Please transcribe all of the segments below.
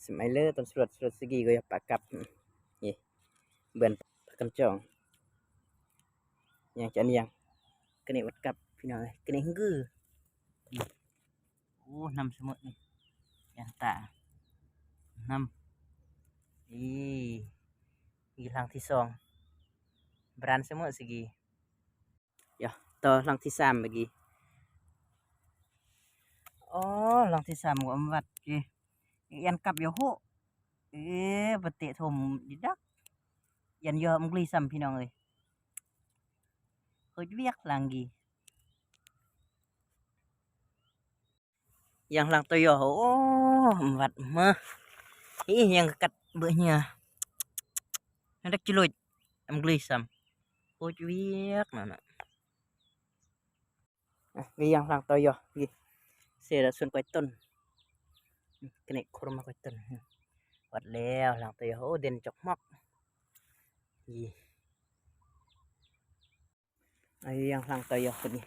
ສະໄໝເລີ ຕອນສະຫຼວດ ສະຫຼວດສະກີກໍຢາກປະກັບ ນີ້ ເບືອນປະກັນຈອງ ຫຍັງຈະອັນຫຍັງ ກະເນວັດກັບ ພີ່ນ້ອງເອີຍ ກະເນຫຶງກື ໂອ້ ນຳສະໝົດນີ້ ຢ່າງຕາ ນຳ ອີ ອີຫຼັງທີສອງ ບຣານສະໝົດສະກີ ຢາ ຕໍ່ຫຼັງທີສາມເມື່ອກີ້ ອໍ ຫຼັງທີສາມກໍອຳວັດເກ ອຽນກັບຢາໂຫ ເອ ປະເຕະຖົມດິດັກ ອຽນຢໍອຳກລີຊ້ຳ ພີ່ນ້ອງເອີຍ ເຮັດວຽກຫຼັງກີ ຢາງຫຼັງໂຕຢໍ ໂອ້ ອຳວັດເມີ ອີ ຫຍັງກັດເບືອເຫືອ ນັກກິໂລ ອຳກລີຊ້ຳ ເຮັດວຽກນັ້ນນະ. ອ່ະ ນີ້ຢ່າງຫຼັງໂຕຢໍ ນີ້ ເສດາສ່ວນກ້ອຍຕົ້ນ ກະເນໂຄມາກ້ອຍຕົ້ນ ວັດແລ້ວຫຼັງໂຕຢໍ ໂອ້ ເດັ່ນຈອກໝອກ ນີ້ ອັນນີ້ຢ່າງຫຼັງໂຕຢໍ ໂຕນີ້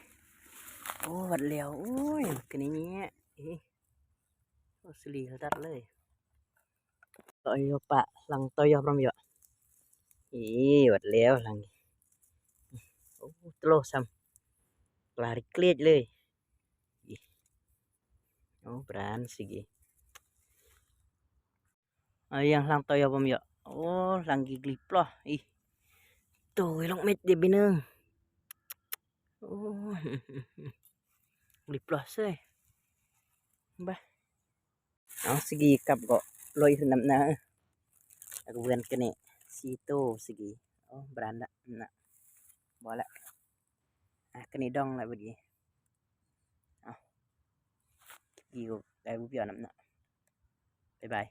ໂອ້ ວັດແລ້ວ ໂອ້ຍ ກະເນນີ້ ເອີ ໂອ້ ສະຫຼີເຂົາຕັດເລີຍ. ໂຕໂຍປະ ຫຼັງໂຕໂຍພຣອມໂຍ ເອີ ວັດແລ້ວຫຼັງນີ້ ໂອ້ ໂຕໂລຊ້ຳ ກລາລິເກລດເລີຍ ໂອ້ ບຣານຊິກີ ເອົາຢ່າງຫຼັງໂຕໂຍພຣອມໂຍ ໂອ້ ຫຼັງກີກລີປລໍ ອີ ໂຕຍລົງເມັດເດບິໜຶ່ງ ໂອ້ ກລີປລໍເຊີຍ ບາ ເອົາ ສະກີກັບກໍລົຍຂຶ້ນນຳໜ້າ ແລ້ວກໍເວືອນກະເນສີ່ໂຕສະກີ ໂອ້ ບຣານລະນະ ບໍ່ລະ ອາ ກະເນດອງລະບາດນີ້ ເອົາ ສະກີກໍໄດ້ບຸບຍອນນຳນະ ບາຍບາຍ.